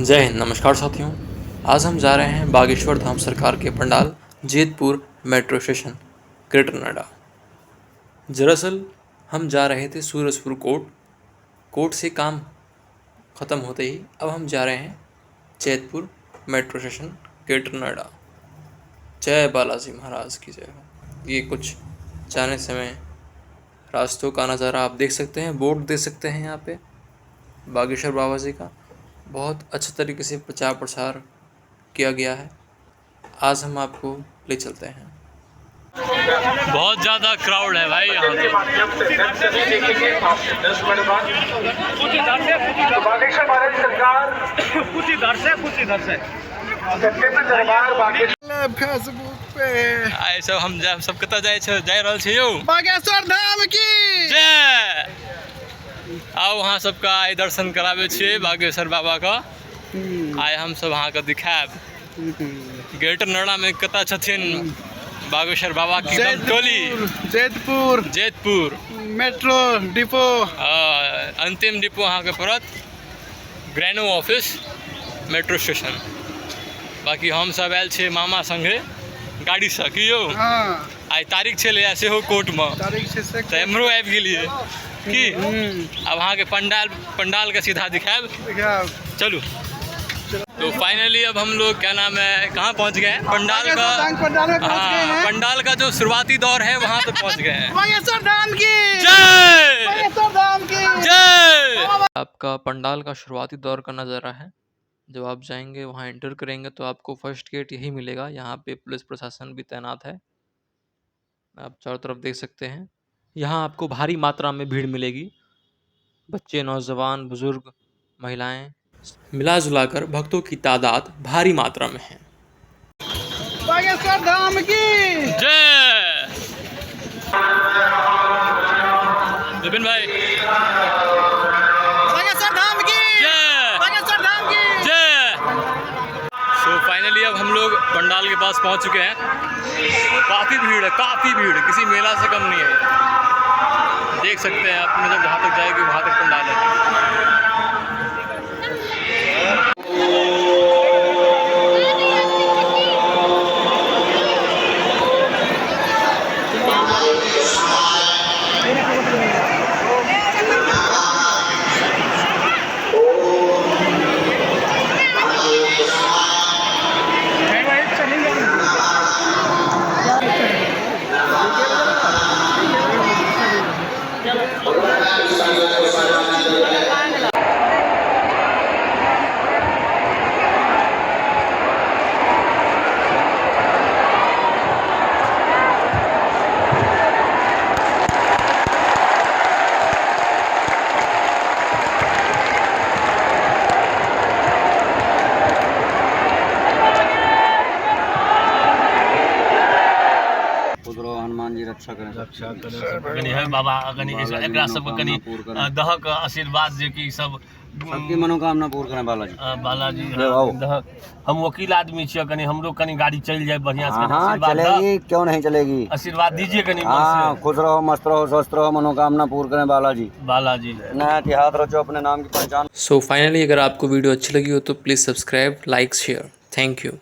जय हिंद। नमस्कार साथियों, आज हम जा रहे हैं बागेश्वर धाम सरकार के pandal Jaitpur metro station Greater Noida. दरअसल हम जा रहे थे सूरजपुर कोर्ट, कोर्ट से काम ख़त्म होते ही अब हम जा रहे हैं Jaitpur metro station Greater Noida. जय बालाजी महाराज की जय हो। ये कुछ जाने समय रास्तों का नज़ारा आप देख सकते हैं, बोर्ड देख सकते हैं यहाँ पे बागेश्वर बाबा जी का बहुत अच्छे तरीके से प्रचार प्रसार किया गया है। आज हम आपको ले चलते हैं। बहुत ज़्यादा क्राउड है भाई यहाँ पे। बागेश्वर महाराज सरकार कुछ इधर से कुछ इधर से दरबार फेसबुक पे आइ सब हम जा सब कतऽ जाइ छै, जा रहल छी यौ। बागेश्वर धाम की जय। आउ अहाँ सबके आइ दर्शन कराबै छियै बागेश्वर बाबा का। आइ हम सब अहाँके दिखायब ग्रेटर नोएडा में कतऽ छथिन बागेश्वर बाबा की टोली। Jaitpur Jaitpur metro depot. अंतिम डिपो अहाँके पड़त ग्रैनो ऑफिस मेट्रो स्टेशन। बाकी हम सब आयल छियै मामा संगे गाड़ीसँ की यौ। हाँ, आइ तारीख छलै सेहो कोर्टमे, तारीख छै से तऽ एम्हरो आबि गेलियै की। अब अहाँके पंडाल पंडाल के सीधा दिखायब। चलू। तो फाइनली अब हम लोग क्या नाम है कहाँ पहुँच गए हैं? पंडाल का। पंडाल में पहुंच गए हैं। पंडाल का जो शुरुआती दौर है वहाँ पे पहुँच गए हैं। बागेश्वर धाम की जय, बागेश्वर धाम की जय। आपका पंडाल का शुरुआती दौर का नज़ारा है। जब आप जाएंगे वहाँ एंटर करेंगे तो आपको फर्स्ट गेट यही मिलेगा। यहाँ पे पुलिस प्रशासन भी तैनात है, आप चारों तरफ देख सकते हैं। यहाँ आपको भारी मात्रा में भीड़ मिलेगी, बच्चे, नौजवान, बुजुर्ग, महिलाएं, मिला जुलाकर भक्तों की तादाद भारी मात्रा में है। बागेश्वर धाम की जय। विपिन भाई बागेश्वर धाम की जय, बागेश्वर धाम की जय। सो फाइनली अब हम लोग पंडाल के पास पहुंच चुके हैं। काफ़ी भीड़ है, काफ़ी भीड़ है, किसी मेला से कम नहीं है। देख सकते हैं आप, नज़र जहाँ तक जाएगी वहाँ तक पंडाल है। हनुमान जी रक्षा करें, रक्षा करें। कनी है बाबा, कनी एकरा सबके कनी दहक आशीर्वाद जे कि सब सबकी मनोकामना पूर्ण करें बालाजी। बालाजी दहक। हम वकील आदमी छियै, कनी हमरो कनी गाड़ी चलि जाए बढ़िया से। हाँ, चलेगी, क्यों नहीं चलेगी। आशीर्वाद दीजिए कनी। हाँ, खुश रहो, मस्त रहो, स्वस्थ रहो, मनोकामना पूर्ण करें बालाजी। बालाजी नया इतिहास रचो, अपने नाम की पहचान। सो फाइनली अगर आपको वीडियो अच्छी लगी हो तो please subscribe, like, share. Thank you.